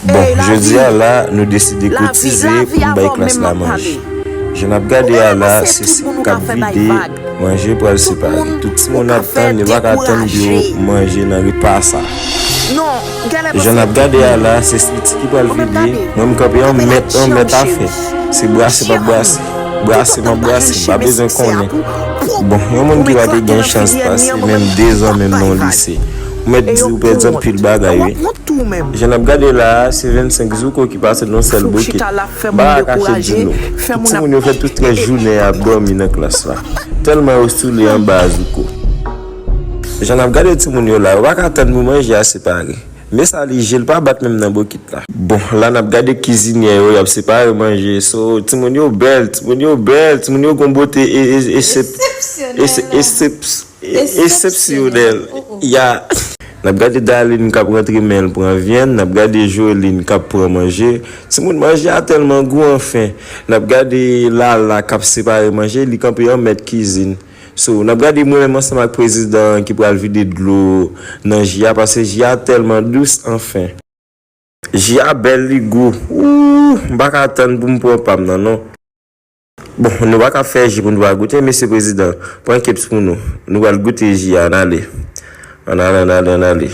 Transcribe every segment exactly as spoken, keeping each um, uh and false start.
Bon, jodi a la, nou deside kotize pou n bay klas la manje. Jan n ap gade a la, se sik k ap vide, manje pral separe. Tout timoun ap tann, yo pa ka tann pou yo manje nan repa sa. Jan n ap gade a la, se switi ki pral vide. Mwen, m kanpe yon mèt, yon mèt afè. Se brase m ap brase. Brase m ap brase. M pa bezwen konnen. Bon, yon moun ki pa te gen chans pase menm dezan menm nan yon lise. Ou mèt di ou pèdi anpil bagay, wi. Jan n ap gade la a, se vennsenk Zouko ki pase nan yon sèl bokit. M pa ka kache di nou. Tout timoun yo fè tout rès jounen ap dòmi nan klas la. Tèlman yo soule anba Zouko. Jan n ap gade timoun yo la, yo pa ka tann pou manje a separe. Men sa li je l pa bat menm nan bokit la. Bon, la n ap gade kizinyè yo, y ap separe manje. So, timoun yo bèl, timoun yo bèl, timoun yo gon bote e, e, esep-, ese-, esep-, e, esepsyonèl. Ya. N ap gade Darline k ap rantre men l pran vyann, n ap gade Joline k ap pran manje. Timoun, manje a tèlman gou anfen. N ap gade Lala k ap separe manje, li kanpe yon mèt kizin. So, n ap gade mwen menm ansanm ak prezidan an ki pral vide dlo nan ji a, paske ji a tèlman dous, anfen. Ji a bèl, li gou. Ooh, m pa ka tann pou m pran pa m nan, non. Bon, nou pa ka fè ji pou nou pa goute, mesye prezidan. Pran keps pou nou. Nou pral goute ji a, ann ale. Ann ale, ann ale, ann ale.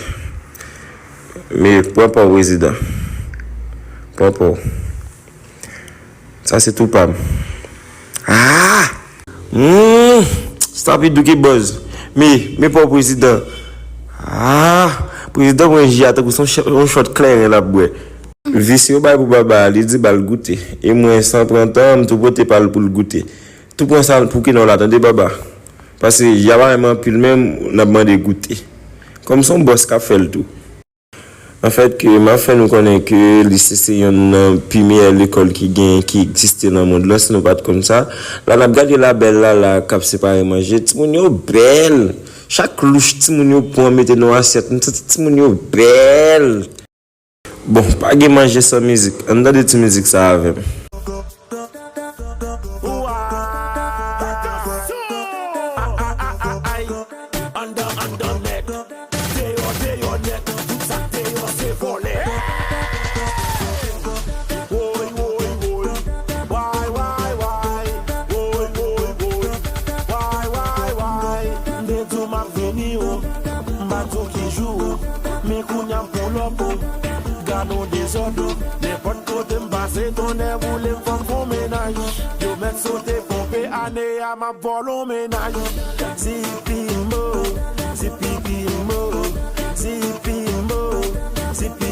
Men, pran pa w, prezidan. Pran pa w. Sa se tou pa m. Ah! Hmm, Stapidou ki buzz. Men, men pa w prezidan. Ah! Prezidan pran ji a tankou se yon ch-, yon shot kleren l ap bwè. Visye yo bay pou Baba a, li di ba l goute. E mwen, san pran tan, m tou pote pa l pou l goute. Tou pran sa pou kè nou la, tande, Baba. Paske ji a pa menm anpil, men n ap mande goute. Kòm se yon bòs k ap fè l tou. Anfèt, ke m ap fè nou konnen ke lise se yonn nan pi meyè lekòl ki gen, ki egziste nan mond lan, si nou pa t konn sa. La, n ap gade Labèl Lala k ap separe manje. Timoun yo bèl! Chak louch timoun yo pran mete nan asyèt, m santi timoun yo bèl! Bon, pa gen manje san mizik. Ann tande ti mizik sa avè m. Anndan, anndan nèt, deyò, deyò nèt, tout sa k deyò se vòlè. Woy, woy, woy, way, way, way, woy, woy, woy, way, way, way. M te di w m ap vini, o, m pa di w ki jou, o, men kounye a m pull up, o, gad on dezòd, o. Nenpòt kote m pase, tonnè boule m, fò m fè on mennaj. Yo mèt sote ponpe, ane a m ap vòlè on mennaj. Zipimo, zipipimo, zipimo, zipi